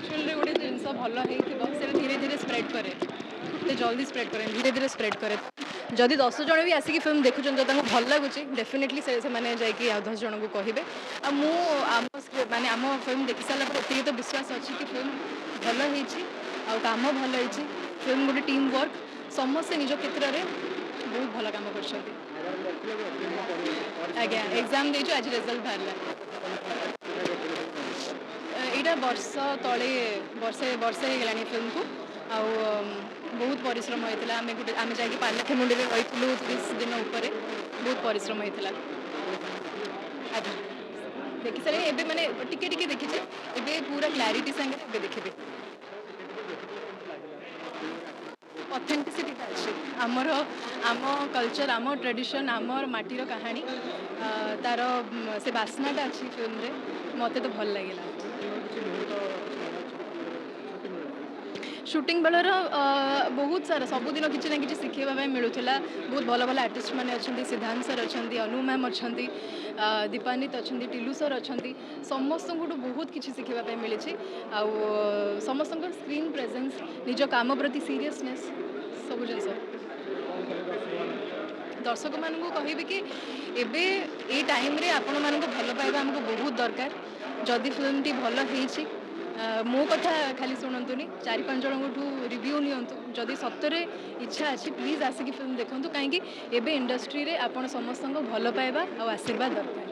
ଆକ୍ଚୁଆଲିରେ ଗୋଟେ ଜିନିଷ ଭଲ ହେଇଥିବ, ସେଇଟା ଧୀରେ ଧୀରେ ସ୍ପ୍ରେଡ୍ କରେ। ଏତେ ଜଲ୍ଦି ସ୍ପ୍ରେଡ୍ କରେନି, ଧୀରେ ଧୀରେ ସ୍ପ୍ରେଡ୍ କରେ। ଯଦି 10 ଜଣ ବି ଆସିକି ଫିଲ୍ମ ଦେଖୁଛନ୍ତି, ଯଦି ତାଙ୍କୁ ଭଲ ଲାଗୁଛି, ଡେଫିନେଟଲି ସେମାନେ ଯାଇକି ଆଉ 10 ଜଣଙ୍କୁ କହିବେ। ଆଉ ମୁଁ ଆମ ମାନେ ଆମ ଫିଲ୍ମ ଦେଖି ସାରିଲା ପରେ ଏତିକି ତ ବିଶ୍ୱାସ ଅଛି କି ଫିଲ୍ମ ଭଲ ହେଇଛି ଆଉ କାମ ଭଲ ହେଇଛି। ଫିଲ୍ମ ଗୋଟେ ଟିମ୍ ୱାର୍କ, ସମସ୍ତେ ନିଜ କ୍ଷେତ୍ରରେ ବହୁତ ଭଲ କାମ କରିଛନ୍ତି। ଆଜ୍ଞା, ଏକ୍ଜାମ୍ ଦେଇଛୁ, ଆଜି ରେଜଲ୍ଟ ବାହାରିଲା। ଏଇଟା ବର୍ଷ ତଳେ, ବର୍ଷେ ବର୍ଷେ ହେଇଗଲାଣି ଫିଲ୍ମକୁ। ଆଉ ବହୁତ ପରିଶ୍ରମ ହେଇଥିଲା। ଆମେ ଗୋଟେ ଆମେ ଯାଇକି ପାରଳାଖେମୁଣ୍ଡିରେ ରହିଥିଲୁ 30 ଦିନ ଉପରେ। ବହୁତ ପରିଶ୍ରମ ହେଇଥିଲା। ଆଜ୍ଞା, ଦେଖି ସାରିଲିଣି ଏବେ, ମାନେ ଟିକେ ଟିକେ ଦେଖିଛି, ଏବେ ପୁରା କ୍ଲାରିଟି ସାଙ୍ଗରେ ଏବେ ଦେଖିବି। ଅଥେଣ୍ଟିସିଟିଟା ଅଛି ଆମର, ଆମ କଲଚର, ଆମ ଟ୍ରେଡ଼ିସନ୍, ଆମର ମାଟିର କାହାଣୀ, ତାର ସେ ବାସ୍ନାଟା ଅଛି ଫିଲ୍ମରେ। ମୋତେ ତ ଭଲ ଲାଗିଲା। ସୁଟିଂ ବେଳର ବହୁତ ସାରା, ସବୁଦିନ କିଛି ନା କିଛି ଶିଖିବା ପାଇଁ ମିଳୁଥିଲା। ବହୁତ ଭଲ ଭଲ ଆର୍ଟିଷ୍ଟ ମାନେ ଅଛନ୍ତି। ସିଦ୍ଧାନ୍ତ ସାର୍ ଅଛନ୍ତି, ଅନୁ ମ୍ୟାମ୍ ଅଛନ୍ତି, ଦୀପାନିତ ଅଛନ୍ତି, ଟିଲୁ ସାର୍ ଅଛନ୍ତି। ସମସ୍ତଙ୍କଠୁ ବହୁତ କିଛି ଶିଖିବା ପାଇଁ ମିଳିଛି। ଆଉ ସମସ୍ତଙ୍କର ସ୍କ୍ରିନ୍ ପ୍ରେଜେନ୍ସ, ନିଜ କାମ ପ୍ରତି ସିରିୟସନେସ୍, ସବୁ ଜିନିଷ। ଦର୍ଶକମାନଙ୍କୁ କହିବି କି ଏବେ ଏଇ ଟାଇମ୍ରେ ଆପଣମାନଙ୍କୁ ଭଲ ପାଇବା ଆମକୁ ବହୁତ ଦରକାର। ଯଦି ଫିଲ୍ମଟି ଭଲ ହେଇଛି, ମୋ କଥା ଖାଲି ଶୁଣନ୍ତୁନି, 4-5 ଜଣଙ୍କଠୁ ରିଭ୍ୟୁ ନିଅନ୍ତୁ। ଯଦି ସତରେ ଇଚ୍ଛା ଅଛି, ପ୍ଲିଜ୍ ଆସିକି ଫିଲ୍ମ ଦେଖନ୍ତୁ, କାହିଁକି ଏବେ ଇଣ୍ଡଷ୍ଟ୍ରିରେ ଆପଣ ସମସ୍ତଙ୍କ ଭଲ ପାଇବା ଆଉ ଆଶୀର୍ବାଦ ଦରକାର।